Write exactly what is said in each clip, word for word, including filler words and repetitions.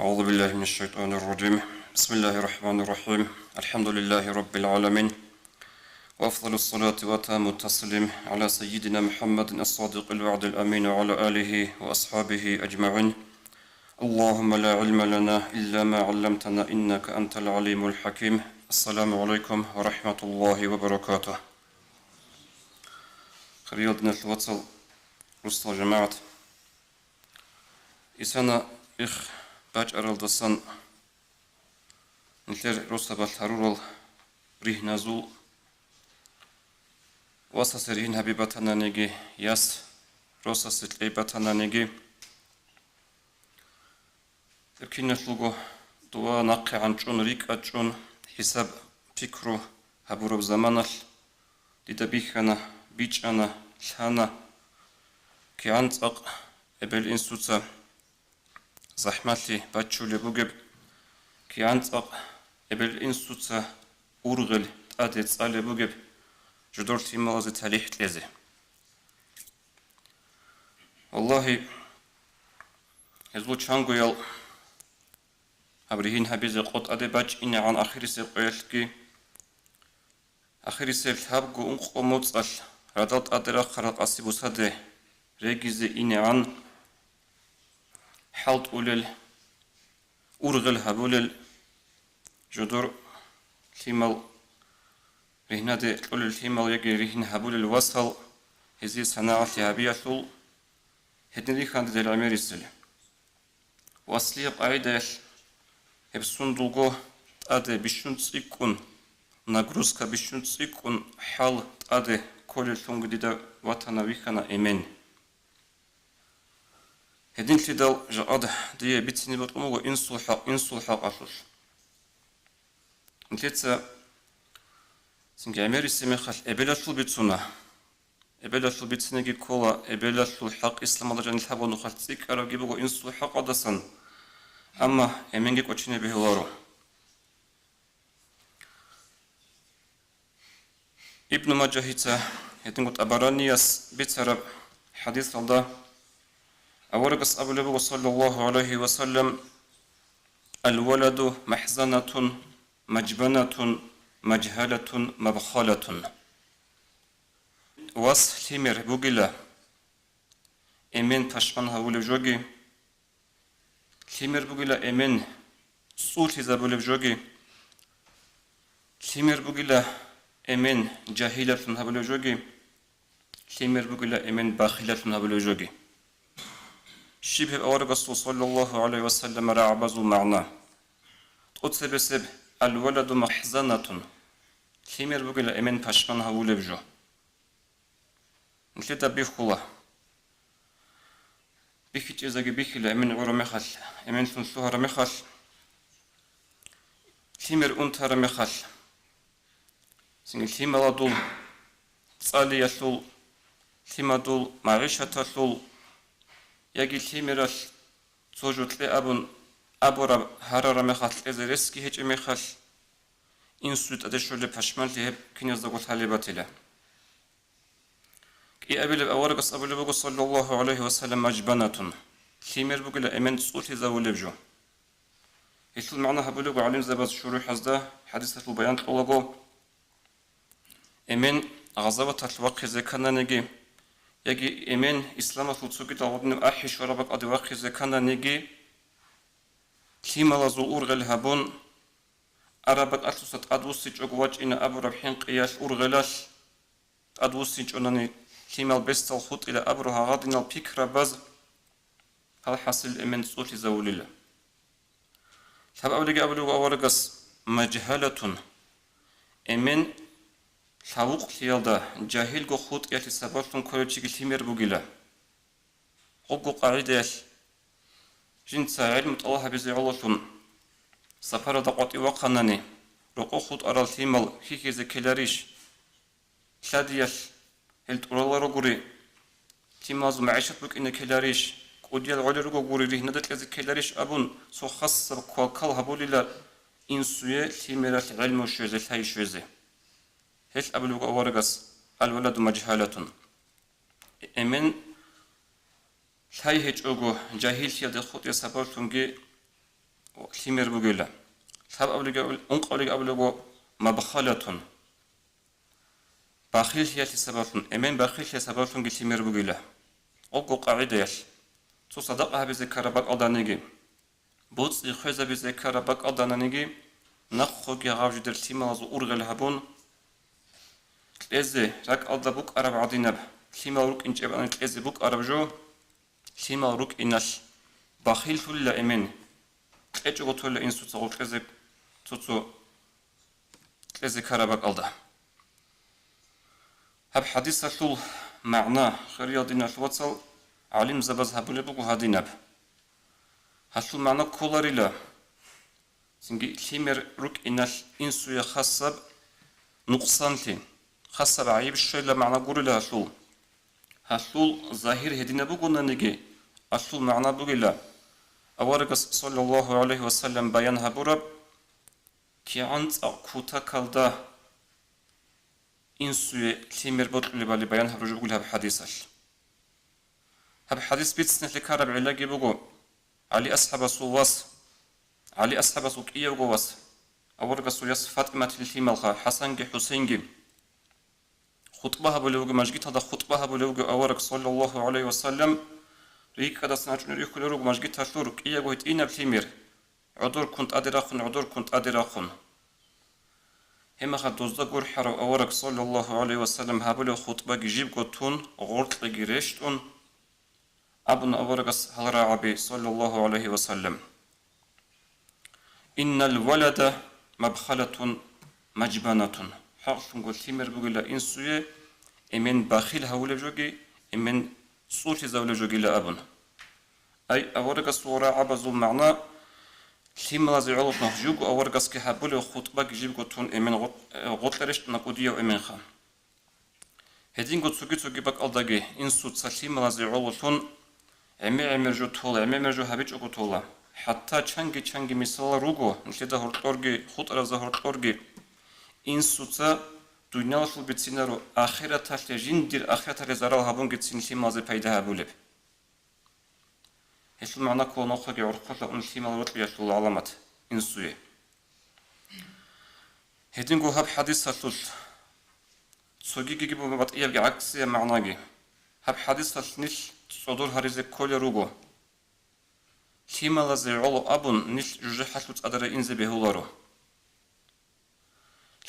أعوذ بالله من الشيطان الرجيم. بسم الله الرحمن الرحيم. الحمد لله رب العالمين. وأفضل الصلاة وأتم التسليم على سيدنا محمد الصادق الوعد الأمين وعلى آله وأصحابه أجمعين. اللهم لا علم لنا إلا ما علمتنا إنك أنت العليم الحكيم. السلام عليكم ورحمة الله وبركاته. Хириял диналъул вацал, росдал жамагӀат. Исана их бачӀаралдасан нилъер росабалъ гьарурал ригьназул, васасе ригьин гьаби батананиги, яс росасе кьей батананиги, гьеб киналъулго дова нахъе гӀанчӀун, рикӀкӀад чӀун, хӀисаб-пикру гьабураб заманалъ дида бихьана, бичӀчӀана, лъана, кигӀан цӀакъ эбел-инсуца захӀмалъи бачулеб бугеб, кигӀан цӀакъ эбел-инсуца ургъел тӀаде цӀалеб бугеб жодор лъималазе талихӀ кьезе. Валлагьи, гьезул чангоял гьаб ригьин гьабизе къо тӀаде бачӀинегӀан ахирисеб къоялъги, ахирисел лъабго ункъо моцӀалъ радал тӀаде рахъарал къаси бусаде регизе инегӀан хӀалтӀулел, ургъел гьабулел жодор лъимал, ригьнаде кьолел лъимал яги ригьин гьабулел васал гьезие санагӀалъи гьабиялъул гьедин рихьанде дел гӀемерисел. Васлияб къагӀидаялъ гьеб сундулго тӀаде бищун цӀикӀкӀун, нагрузка бищун цӀикӀкӀун хӀал тӀаде кколеллъунги дида ватана вихьана эмен. Гьединлъидал жакъа дие бицине бокьун буго инсул хӀакъ, инсул хӀакъалъулъ. Нилъеца цинги гӀемерисеб мехалъ эбелалъул бицуна. Эбелалъул бициниги ккола, эбелалъул хӀакъ исламалда жанир лъабго нухалъ цӀикӀкӀарабги буго инсул хӀакъалдасан, амма эменги кӀочине бегьуларо. Ибну Мажагьица, гьединго ТӀабаранияс бицараб хӀадисалда аварагас абулеб буго, саллаллагьу гӀалайгьи ва саллам: «Алваладу махӀзанатун, мажбанатун, мажгьалатун, мабхалатун». Вас лъимер бугила, эмен пашман гьавулев жоги, лъимер бугила эмен цӀулъизабулев жоги, лъимер бугила эмен жагьилаблъун гьабулев жоги, лъимер бугила эмен бахилаблъун гьабулев жоги. Щиб гьеб аварагасул, саллаллагьу гӀалайгьи ва саллам, рагӀабазул магӀна? ТӀоцебесеб: «Алваладу махӀзанатун», лъимер бугила эмен пашман гьавулев жо. Нилъеда бихьула. БихьичӀезаги бихьила, эмен гӀура мехалъ, эменлъун лъугьара мехалъ, лъимер унтара мехалъ, цинги лъималадул цӀалиялъул, лъимадул магӀишаталъул, яги лъимералъ цо жо кье абун абураб гьарара мехалъ, кьезе ресги гьечӀеб мехалъ, инсуе тӀаде щолеб пашманлъи гьеб киназдаго лъалеб батила. КӀиабилеб аварагас абулеб буго, саллаллагьу гӀалайгьи ва саллам, мажбанатун, лъимер бугила эмен цӀулъизавулеб жо. Гьелъул магӀна гьабулеб буго гӀалимзабаз шурухӀазда, хӀадисалъул баян кьолаго, эмен гъазаваталъ вахъизе ккананиги, яги эмен исламалъул цогидал гьадинаб ахӀи щвараб бакӀалде вахъизе ккананиги, лъималазул ургъел гьабун, араб бакӀалъуса тӀадвуссичӀого вачӀина абураб хӀинкъиялъ, ургъелалъ, тӀадвуссинчӀонани лъимал бесдал хутӀила абураб гьагъадинал пикрабаз, гьалхӀасил эмен цӀулъизавулила. Лъабабилеги абулеб аварагас, мажгьалатун, эмен лъавукълъиялда жагьилго хутӀиялъе сабаблъун кколев чиги лъимер бугила. Гъобго къагӀидаялъ, жинца гӀелму тӀалаб гьабизе гӀололъун, сапаралда къватӀив вахъанани, рокъов хутӀарал лъимал хьихьизе ккеларищ? Лъадиялъ гьел тӀураларогури, лъималазул магӀишат букӀине ккеларищ, кӀудиял гӀолел ругогури ригьнада кьезе ккеларищ абун, цо хасаб квалквал гьабулила инсуе лъимералъ гӀелму щвезе, лъай щвезе. Гьелъ абулеб буго аварагас: «Алваладу мажгьалатун». Эмен лъай гьечӀого, жагьиллъиялде хутӀиялъе сабаблъунги лъимер бугила. Лъабабилеги абулеб, ункъабилеги абулеб буго мабхалатун. Бахиллъиялъе сабаблъун, эмен бахиллъиялъе сабаблъунги лъимер бугила. Гъобго къагӀидаялъ, цо садакъа гьабизе ккараб бакӀалданиги, боцӀи хвезабизе ккараб бакӀалдананиги, нахъеги гьав жидер лъималазул ургъел гьабун, кьезе ракӀалда букӀараб гӀадинаб, лъимал рукӀинчӀебани кьезе букӀараб жо, лъимал рукӀиналъ бахиллъулила эмен, кьечӀого тола инсуца гъоркьезе цо-цо кьезе ккараб бакӀалда. Гьаб хӀадисалъул магӀна, хириял диналъул вацал, гӀалимзабаз гьабулеб буго гьадинаб. Гьалъул магӀна кколарила, цинги лъимер рукӀиналъ инсуе хасаб нукъсанлъи, хасаб гӀайиб щвела магӀна гурила гьалъул. Гьалъул загьир гьединаб бугонаниги, гьалъул магӀна бугила, аварагас, саллаллагьу гӀалайгьи ва саллам, баян гьабураб, кигӀан цӀакъ кутакалда инсуе лъимер бокьулебали баян гьабураб жо бугила гьаб хӀадисалъ. Гьаб хӀадис бициналъе ккараб гӀиллаги буго, ГӀали асхӀабасул вас, ГӀали асхӀабасул кӀиявго вас, аварагасул яс ФатӀиматил лъималха, ХӀасанги ХӀусейнги хутӀба гьабулев вуго, мажгиталда хутӀба гьабулев вуго авараг, саллаллагьу гӀалайгьи ва саллам, рикӀкӀадасан гьачӀунел рихьулел руго мажгиталъур кӀиявго гьитӀинаб лъимер, гӀодорккун тӀаде рахъун, гӀодорккун тӀаде рахъун. Гьебмехалъ дозда гурхӀарав авараг, саллаллагьу гӀалайгьи ва саллам, гьабулев хутӀбаги жибго тун, гъоркьеги рещтӀун, абуна аварагас гьал рагӀаби, саллаллагьу гӀалайгьи ва саллам: «Иннал валада мабхалатун мажбанатун». ХӀакълъунго лъимер бугила инсуе эмен бахил гьавулеб жоги, эмен цӀулъизавулеб жогила абун. Ай, аварагасул рагӀабазул магӀна, лъималазе гӀололъун жуго аварагасги гьабулев хутӀбаги жибго тун эмен гъо-, гъоркье рещтӀуна кӀудияв эменха. Гьединго цоги-цоги бакӀалдаги инсуца лъималазе гӀололъун гӀемер-гӀемер жо тола, гӀемер-гӀемер жо гьабичӀого тола. ХӀатта чанги-чанги мисалал руго, нилъеда гьоркьорги, хутӀаразда гьоркьорги, инсуца дуниялалъул бицинаро, ахираталъе, жиндир ахираталъе зарал гьабунгицин лъималазе пайда гьабулеб. Гьелъул магӀна ккола нохъеги гӀорхъолъа ун лъимал рокьиялъул гӀаламат инсуе. Гьединго гьаб хӀадисалъулъ цогиги буго батӀиябги гӀаксияб магӀнаги. Гьаб хӀадисалъ нилъ цӀодор гьаризе кколел руго. Лъималазе гӀоло абун нилъ жужахӀалъул цӀадара инзе бегьуларо.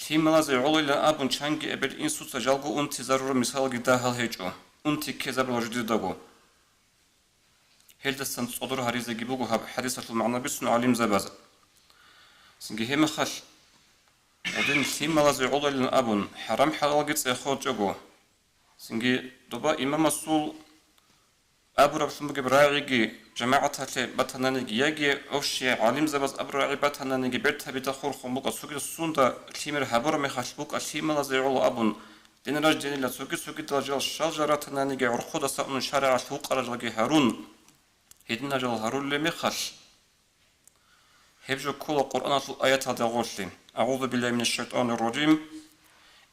Лъималазе гӀолойилан абун чанги эбел-инсуца жалго унтизарураб мисалги дагьал гьечӀо, унти ккезабула жидедаго. Гьелдасан цӀодор гьаризеги буго гьаб хӀадисалъул магӀна бицун гӀалимзабаз. Цинги гьебмехалъ, гьедин лъималазе гӀолойилан абун, хӀарам-хӀалалги цӀехолчӀого. Цинги доба имамасул абураблъун бугеб рагӀиги жамагӀаталъе батананиги, яги общий гӀалимзабаз абураб рагӀи батананиги, бертабида хурхун букӀа, цогидасда сунда лъимер гьабураб мехалъ букӀа, лъималазе гӀоло абун, день рождениела цоги-цогидал жал щал жал ратананиги, гӀорхъудаса ун шаригӀалъ вукъаралги гьарун, гьединал жал гьарулел мехалъ, гьеб жо ккола Къуръаналъул аяталда гъорлъе: «АгӀузу биллагьи минаш шайтӀанир ражим.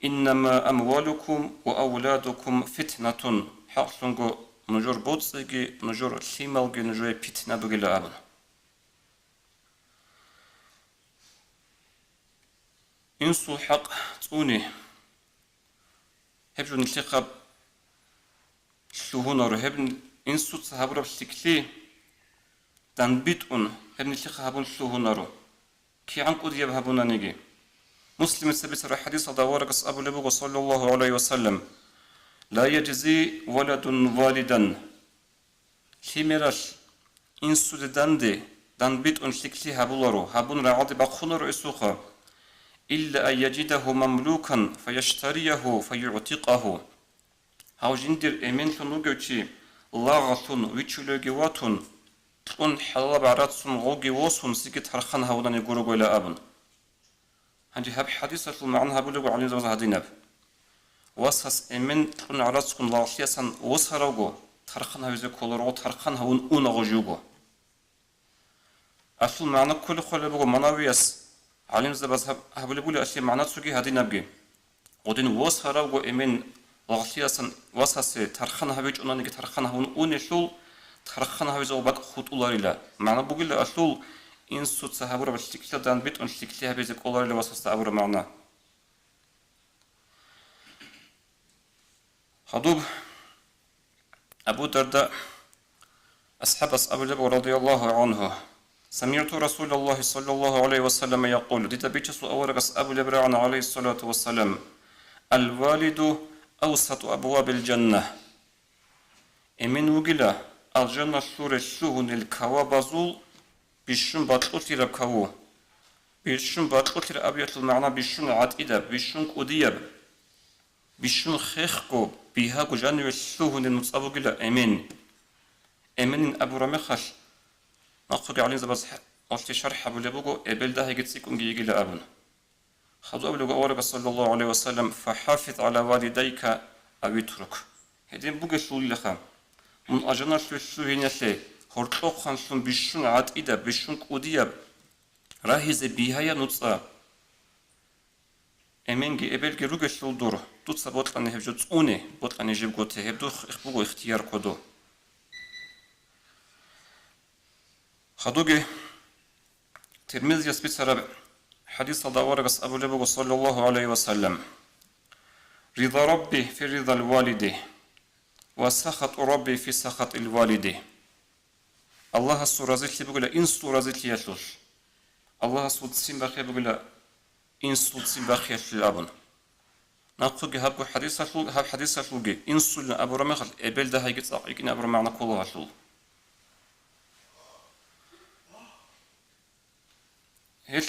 Иннама амвалукум ва авладукум фитнатун». ХӀакълъунго нужер боцӀиги, нужер лъималги нужее питна бугила абун. Инсул хӀакъ цӀуни. Гьеб жо нилъехъа лъугьунаро, гьеб инсуца гьабураб лъикӀлъи данбитӀун, гьеб нилъехъа гьабун лъугьунаро, кигӀан кӀудияб гьабунаниги. Муслимица бицараб хӀадисалда аварагас абулеб буго, саллаллагьу гӀалайгьи ва саллам: «Ла яжзи валадун валидан». Лъимералъ инсуде данде, данбитӀун лъикӀлъи гьабуларо, гьабун рагӀалде бахъунаро эсухъа, «илла ан яжидагьу мамлукан фаяштариягьу фаюгӀтикъагьу». Гьав жиндир эменлъун вугев чи лагълъун вичулевги ватун, кьун хӀалалаб гӀарац цун гъоги восун, цинги тархъан гьавунани гурогойила абун. Гьанже гьаб хӀадисалъул магӀна гьабулеб буго гӀалимзабаз гьадинаб: васас эмен кьун гӀарацгун лагълъиясан восаравго, тархъан гьавизе кколарого, тархъан гьавун унаго жуго. Алъул магӀна кколеб буго Манавияс, гӀалимзабаз гьаб-, гьабулеб буго алъе магӀна цоги гьадинабги. Гъодин восаравго эмен лагълъиясан васасе тархъан гьавичӀонаниги тархъан гьавун унелъул, тархъан гьавизаб бакӀ хутӀуларила. МагӀна бугила алъул: инсуца гьабураб лъикӀлъадан битӀун лъикӀлъи гьабизе кӀоларила васасда абураб магӀна. Гьадуб Абу Дарда асхӀабас абулеб, радияллагьу гӀангьу: «СамигӀту Расулаллагьи саллаллагьу гӀалайгьи ва саллама якъулу», дида Бичасул аварагас абулеб рагӀана, гӀалайгьиссалату вассалам: «Ал-валиду авсату абвабил жанна». Эмен вугила алжаналъуре лъугьунел кавабазул бищун бакьулъираб каву. Бищун бакьулъир абиялъул магӀна бищун гӀатӀидаб, бищун кӀудияб, бищун хехго, бигьаго жаниве лъугьунел нуцӀа бугила эмен. Эменин абураб мехалъ, нахъеги гӀалимзабаз гьалъе шархӀ гьабулеб буго, эбел дагьиги цӀикӀкӀунги йигила абун. Хадуб абулеб аварагас, саллаллагьу гӀалайгьи ва саллам: «ФахӀафиз гӀала валидайка авитрук». Гьедин бугелъулилаха, мун алжаналъуре лъугьиналъе гьоркьохъанлъун бищун гӀатӀидаб, бищун кӀудияб, рагьизе бигьаяб нуцӀа. Эменги эбелги ругелъул дур, дуца бокьани гьеб жо цӀуне, бокьани жибго те, гьеб духъ их буго ихтияр кодо. Хадуги Тирмизияс бицараб хӀадисалда аварагас абулеб буго, саллаллагьу гӀалайгьи ва саллам: «Рида Рабби фи ридал валиди, ва сахату Рабби фи сахатил валиди». Аллагьасул разилъи бугила инсул разилъиялъулъ, Аллагьасул ццин бахъи бугила инсул ццин бахъиялъул абун. Нахъеги гьабго хӀадисалъул-, гьаб хӀадисалъулги инсулин абураб мехалъ эбел дагьайги цӀакъ йикӀин абураб магӀна ккола гьалъул. Гьел,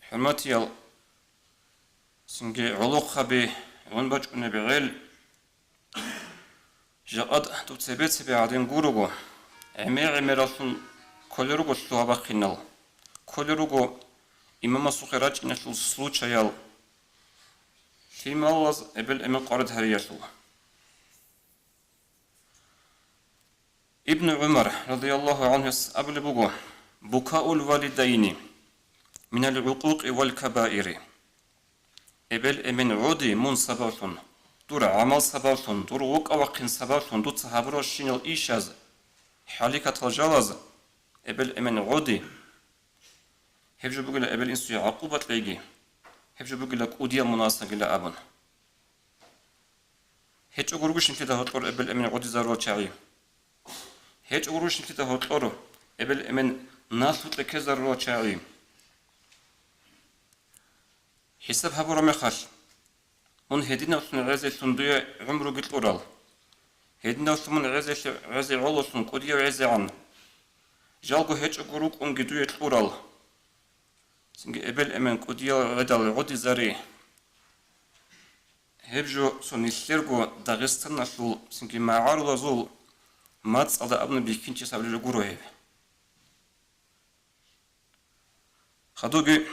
хӀурматиял, цинги гӀолохъаби, гӀун бачӀунеб гӀел, жакъа дур цебе-цебе гӀадин гурого, гӀемер-гӀемераллъун кколел руго лъугьа-бахъинал, кколел руго имамасухъе рачӀиналъул случаял, лъималаз эбел-эмен къварид гьариялъул. Ибн ГӀумар, радияллагьу гӀангьуяс, абулеб буго: «Букаул валидайни минал гӀукъукъи вал кабаири». Эбел-эмен гӀоди мун сабаблъун, дур гӀамал сабаблъун, дур вокӀа-вахъин сабаблъун дуца гьабуралщинал ишаз, хӀаликатал жалаз, эбел-эмен гӀоди, гьеб жо бугила эбел-инсуе гӀакъуба кьейги, гьеб жо бугила кӀудиял мунасагила абун. ГьечӀого ругищ нилъеда гьоркьор эбел-эмен гӀодизарурал чагӀи? ГьечӀого ругищ нилъеда гьоркьор эбел-эмен налъукье ккезарурал чагӀи? ХӀисаб гьабураб мехалъ, мун гьединавлъун гӀезелъун дуе гӀумруги кьурал, гьединавлъун мун гӀезелъи-, гӀезе гӀололъун кӀудияв гӀезегӀан, жалго гьечӀого рукӀунги дуе кьурал, цинги эбел-эмен кӀудиял гӀедал гӀодизари. Гьеб жо цо нилъерго Дагъистаналъул, цинги магӀарулазул мацӀалда абуна бихьинчияс абулел гуро гьеб. Хадуги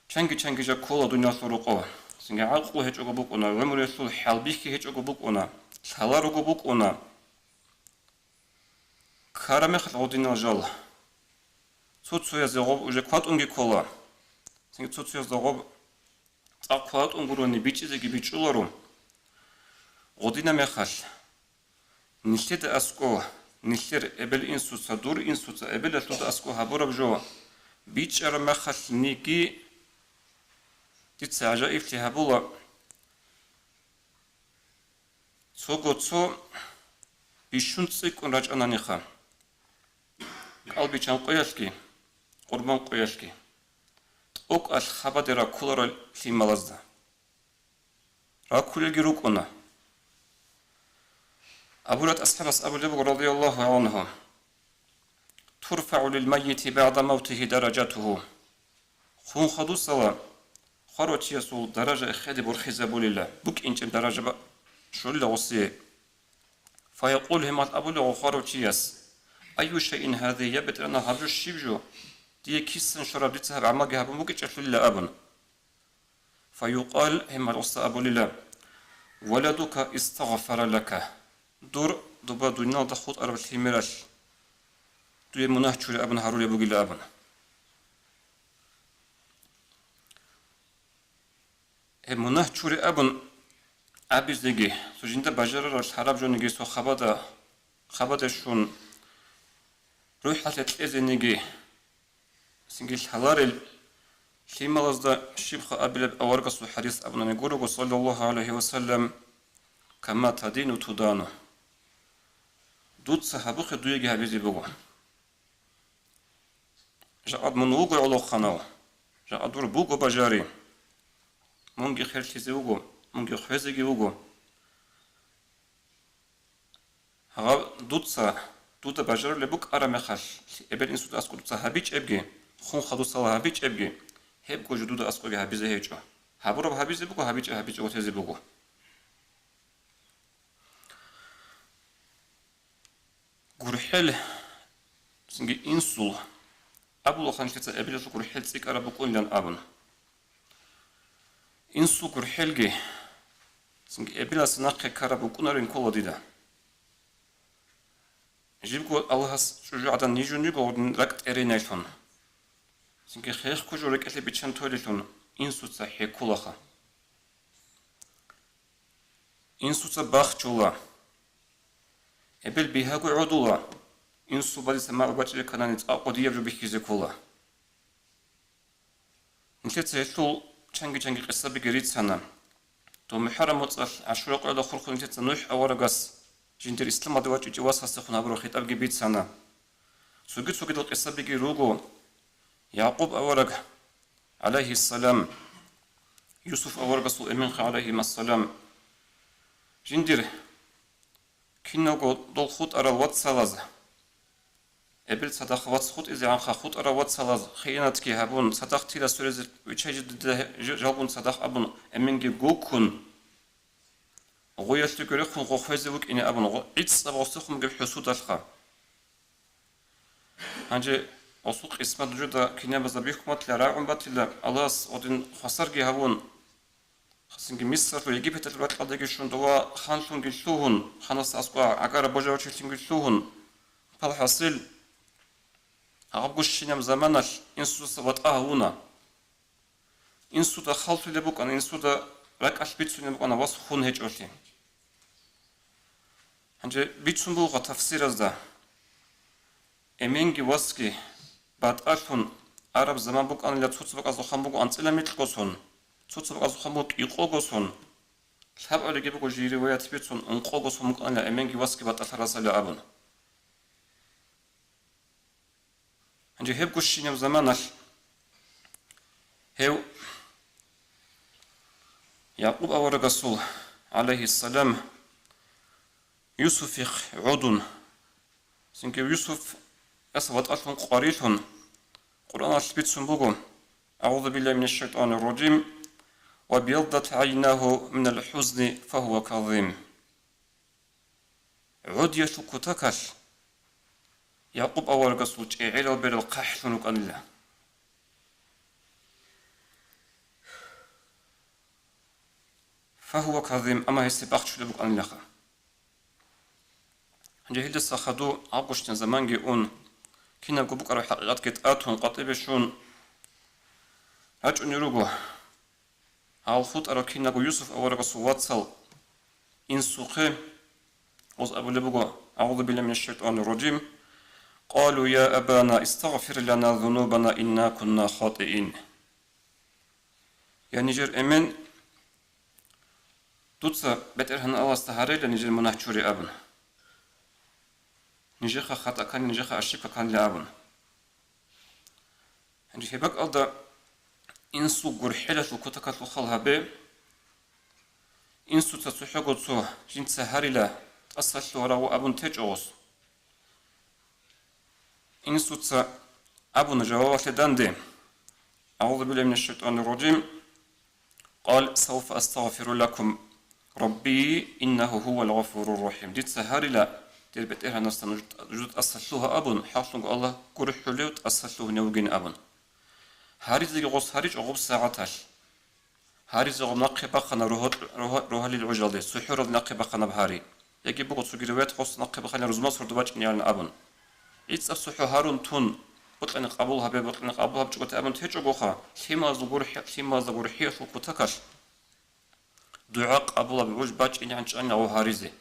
чанги-чанги жа ккола дуниялалъул рокъов. Цинги гӀакълу гьечӀого букӀуна, гӀумруялъул хӀалбихьи гьечӀого букӀуна, лъаларого букӀуна. Ккараб мехалъ гъодинал жал. Цо-цоязе гъоб уже кватӀунги ккола. Цинги цо-цоязда гъоб цӀакъ кватӀун гурони бичӀчӀизеги бичӀчӀуларо. Гъодинаб мехалъ, нилъеда аскӀо, нилъер эбел-инсуца, дур инсуца эбелалъуда аскӀо гьабураб жо бичӀчӀараб мехалъниги, дица гӀажаиблъи гьабула. Цого цо бищун цӀикӀкӀун рачӀананиха. КӀалбичан къоялъги, къурбан къоялъги, тӀокӀалъ хабаде раккуларал лъималазда. Раккулелги рукӀуна. Абу Рат асхӀабас абулеб буго, радияллагьу гӀангьу: «ТурфагӀу лил маййити багӀда мавтигьи даражатугьу». Хун хадусала хварав чиясул даража эхеде борхизабулила, букӀинчӀеб даража ба-, щолила гъосие. Фаякъул, гьемал абула гъо хварав чияс: «Айю шайин гьази, я БетӀергьанав, гьаб жо щиб жо? Дие кисан щвараб, дица гьаб гӀамалги гьабун букӀичӀелъулила», – абун. Фаюкъал, гьемал гъоса абулила: «Валадука истагъфара лака». Дур, доба дуниялда хутӀараб лъимералъ дуе мунагь чури абун гьарулеб бугила абун. Гьеб мунагь чури абун абизеги, цо жинда бажарарал лъараб жониги цо хабада, хабада щун, рухӀалъе кьезениги, цинги лъаларел лъималазда щибха абилеб аварагасул хӀадис абунани гурого, саллаллагьу гӀалайгьи ва саллам: «Кама тадину тудану». Дуца гьабухъе дуеги гьабизе буго. Жакъа мун вуго гӀолохъанав, жакъа дур буго бажари, мунги херлъизе вуго, мунги хвезеги вуго. Гьаб дуца, дуда бажарулеб букӀараб мехалъ, эбел-инсуда аскӀоб дуца гьабичӀебги, хун хадусала гьабичӀебги, гьебго жо дуда аскӀобги гьабизе гьечӀо. Гьабураб гьабизе буго, гьабичӀеб гьабичӀого тезе буго. ГурхӀел, цинги инсул абулаха нилъеца эбелалъул гурхӀел цӀикӀкӀараб букӀунилан абун. Инсул гурхӀелги, цинги эбелалъе нахъе ккараб букӀунарин ккола дида. Жибго Аллагьас чӀужугӀадан нижун йиго гьудин ракӀ тӀеренайлъун, цинги хехго жо рекӀелъе биччан тойлелъун инсуца хӀеккулаха. Инсуца бахчула. Эбел бигьаго гӀодула. Инсул бадиса магӀу бачӀизе кканани цӀакъ гъодияб жо бихьизе ккола. Нилъеца гьелъул чанги-чанги къисабиги рицана. Дов МухӀаррам моцӀалъ ГӀашура къоялда хурхун нилъеца НухӀ аварагас жиндир исламалде вачӀичӀев васасдехун гьабураб хитӀабги бицана. Цоги-цогидал къисабиги руго. Якъуб авараг, гӀалайгьиссалам, Юсуф аварагасул эменха, гӀалайгьимассалам, жиндир киналго дол хутӀарал вацалаз, эбел цадахъ вац хутӀизегӀанха хутӀарал вацалаз хиянатги гьабун, цадахъ тира сурезе виччай жидеда жалгун цадахъ абун, эменги гуккун, гъоялъе гурехъун гъо хвезе вукӀине абун, гъо-, гӀицӀаб гъосухъ бугеб хӀусудалъха. Гьанже гъосул къисмат нужеда кинабазда бихьун батила, рагӀун батила, Аллагьас гъодин хвасарги гьавун, хасинги Мисрлъул, Египеталъул ракьалдеги щун, дова ханлъунги лъугьун, ханасда аскӀоб гӀагараб божарав чилъунги лъугьун. Пал хӀасил, гьаб гущинаб заманалъ инсуца ватӀа гьавуна. Инсуда халлъулеб букӀана, инсуда ракӀалъ бицунеб букӀана вас хун гьечӀолъи. Гьанже бицун буго тафсиразда, эменги васги батӀалъун араб заман букӀанила, цо-цо бакӀазухъан буго анцӀила микьго сон, цо-цо бакӀазухъан буго кӀикъого сон. Лъабабилебги буго жий риваят бицун, ункъого сон букӀанила эменги васги батӀалъарасали абун. Гьанже гьеб гущинаб заманалъ гьев Якъуб аварагасул, гӀалайгьиссалам, Юсуфихъ гӀодун, цинги Юсуфас ватӀалъун къварилъун, Къуръаналъ бицун буго: «أعوذ بالله من الشيطان الرجيم، وابيضت عيناه من الحزن فهو كظيم». ГӀодиялъул кутакалъ Якъуб аварагасул чӀегӀерал берал хъахӀлъун рукӀанила. فهو كظيم, амма гьесие бахчулеб букӀанилаха. Гьанже гьелдаса хадув гьаб гущин заманги ун, кинабго букӀараб хӀакъикъатги тӀатун, къватӀибе щун рачӀунел руго. Гьал хутӀарал киналго Юсуф аварагасул вацал инсухъе, гъоз абулеб буго: «أعوذ بالله من الشيطان الرجيم. قالوا يا أبانا استغفر لنا ذنوبنا إنا كنا خاطئين». Я нижер эмен, дуца БетӀергьан Аллагьасда гьарейила нижер мунагь чури абун. Нижеха хатӀа ккани, нижеха ошибка кканила абун. Гьанже гьеб бакӀалда инсул гурхӀелалъул кутакалъул хал гьабе, инсуца цохӀого цо жинца гьарила тӀасалъугьарав абун течӀо гъос. Инсуца абуна жавабалъе данде: «أعوذ بالله من الشيطان الرجيم. قال سوف أستغفر لكم ربي إنه هو الغفور الرحيم». Дица гьарила, дир БетӀергьанасда нуж-, нужда тӀаса лъугьа абун, хӀакълъунго Аллагь гурхӀулев, тӀаса лъугьунев вугин абун. Гьаризеги гъос гьаричӀо гъуб сагӀаталъ. Гьаризегъуб нахъе бахъана рогьо-, рогьо-, рогьалил гӀужалде, сухӀуралде нахъе бахъанаб гьари. Яги буго цоги риваят гъос нахъе бахъана рузман сордо бачӀинеялин абун. ГӀицӀаб сухӀу гьарун тун, бокьани къабул гьабе, бокьани къабул гьабчӀого абун течӀогоха, лъималазул гурхӀи-, лъималазда гурхӀиялъул кутакалъ дугӀа къабулаб гӀуж бачӀинегӀан чӀанила гъо гьаризе.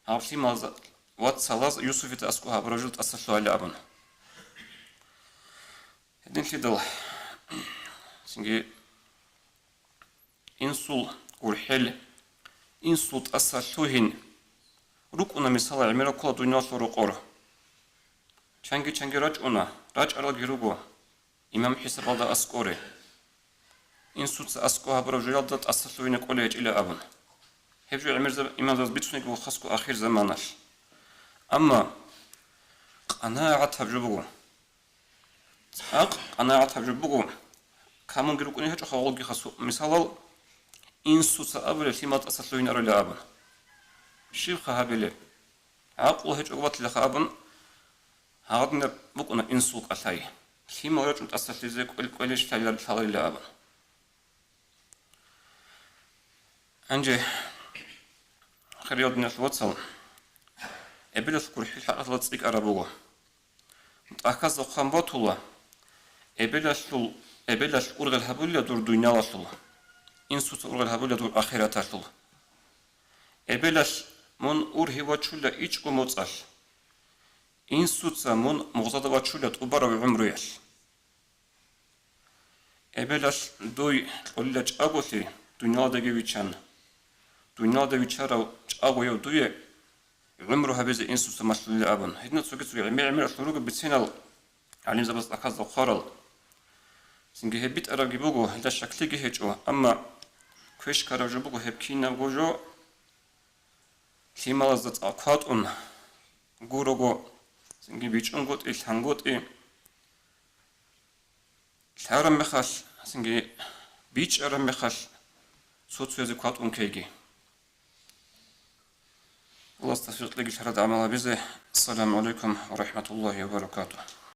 Гьаб лъималазда вацалаз Юсуфида аскӀоб гьабураб жо тӀасалъугьайилан абун. Гьединлъидал цинги инсул гурхӀел, инсул тӀасалъугьин рукӀуна, мисалал, гӀемерал ккола дуниялалъул рокъор. Чанги-чанги рачӀуна, рачӀаралги руго, имам хӀисабалда аскӀоре. Инсуца аскӀоб гьабураб жоялда тӀасалъугьине кӀолей гьечӀила абун. Гьеб жо гӀемерзаб имамзабаз бицунеб буго хасго ахирзаманалъ. Амма къанагӀатаб жо буго. ЦӀакъ къанагӀатаб жо буго, камунги рукӀуней гьечӀо хавалги хасу. Мисалал, инсуца абулеб лъимал тӀасалъугьинарола абун. Щибха гьабилеб? ГӀакълу гьечӀого батилаха абун, гьагъадинаб букӀуна инсул кӀалъай. Лъимал рачӀун тӀасалъизе кӀвел-кӀвелищ лъаларила абун. Гьанже, хириял диналъул вацал, эбелалъ гурхӀел хӀакъалъулъ цӀикӀкӀараб буго. ТӀахьазда хъван батула, эбелалъул, эбелалъ ургъел гьабулила дур дуниялалъул, инсуца ургъел гьабулила дур ахираталъул. Эбелалъ мун ургьив вачула ичӀго моцӀалъ, инсуца мун мугъзада вачула тӀубараб гӀумруялъ. Эбелалъ дуй кьолила чӀаголъи дуниялалдаги виччан. Дуниялалда виччарав чӀагояв дуе гӀумру гьабизе инсуца малъулила абун. Гьединал цоги-цоги гӀемер-гӀемералъун руго бицинал гӀалимзабаз тӀахьазда хъварал. Цинги гьеб битӀарабги буго, гьелда щаклъиги гьечӀо, амма квешкараб жо буго гьеб кинабго жо лъималазда цӀакъ кватӀун гурого, цинги бичӀчӀунгутӀи, лъангутӀи. Лъараб мехалъ, цинги бичӀчӀараб мехалъ, цо-цоязе кватӀун ккейги. Аллагьас тавфикъ кьеги лъарад гӀамал гьабизе. Ассаламу гӀалайкум ва рахӀматуллагьи ва баракатугь.